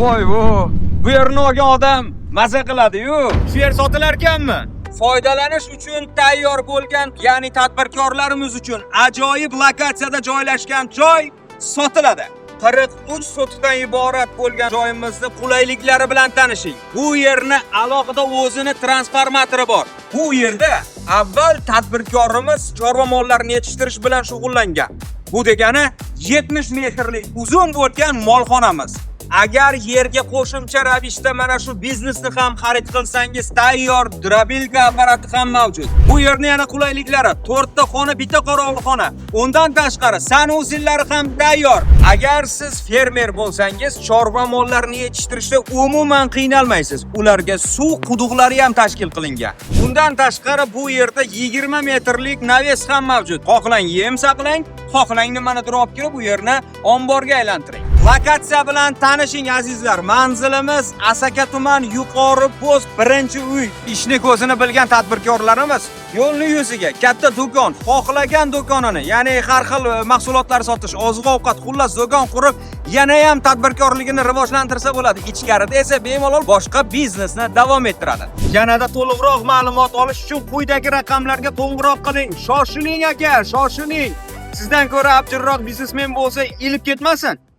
Voy vo. Bu yerni olgan odam maza qiladi-yu. Shu yer sotilar ekanmi? Foydalanish uchun tayyor bo'lgan, ya'ni tadbirkorlarimiz uchun ajoyib lokatsiyada joylashgan joy sotiladi. 43 sotixdan iborat bo'lgan joyimizni qulayliklari bilan tanishing. Bu yerni alohida o'zini transformatori bor. Bu yerda avval tadbirkorimiz chorva mollarini yetishtirish bilan shug'ullangan. Bu degani 70 metrlik uzun bo'lgan molxonamiz. Agar yerga qo'shimcha ravishda mana shu biznesni ham xarid qilsangiz, tayyor drobilka apparati ham mavjud. Bu yerni yana qulayliklari: to'rtta xona, bitta qorovulxona. Undan tashqari sanuzellari ham tayyor. Agar siz fermer bo'lsangiz, chorva mollarini yetishtirishda umuman qiynalmaysiz. Ularga suv quduqlari ham tashkil qilingan. Undan tashqari bu yerda 20 metrlik naves ham mavjud. Xohlang yem saqlang, xohlang nimanidir olib kirib bu yerni omborga aylantiring. Lokatsiya bilan tanishing, azizlar. Manzilimiz Asaka tuman, Yuqori post, 1-uy. Ishni ko'zini bilgan tadbirkorlarimiz yo'lni yuziga katta do'kon, xohlagan do'konini, ya'ni har xil mahsulotlar sotish, oziq-ovqat, xullas do'kon qurib, yana ham tadbirkorligini rivojlantirsa bo'ladi. Ichkarida esa bemalol boshqa biznesni davom ettiradi. Yanada to'liqroq ma'lumot olish uchun quyidagi raqamlarga qo'ng'iroq qiling. Shoshiling aka, shoshiling. Sizdan ko'ra abjirroq biznesmen bo'lsa, ilib ketmasin.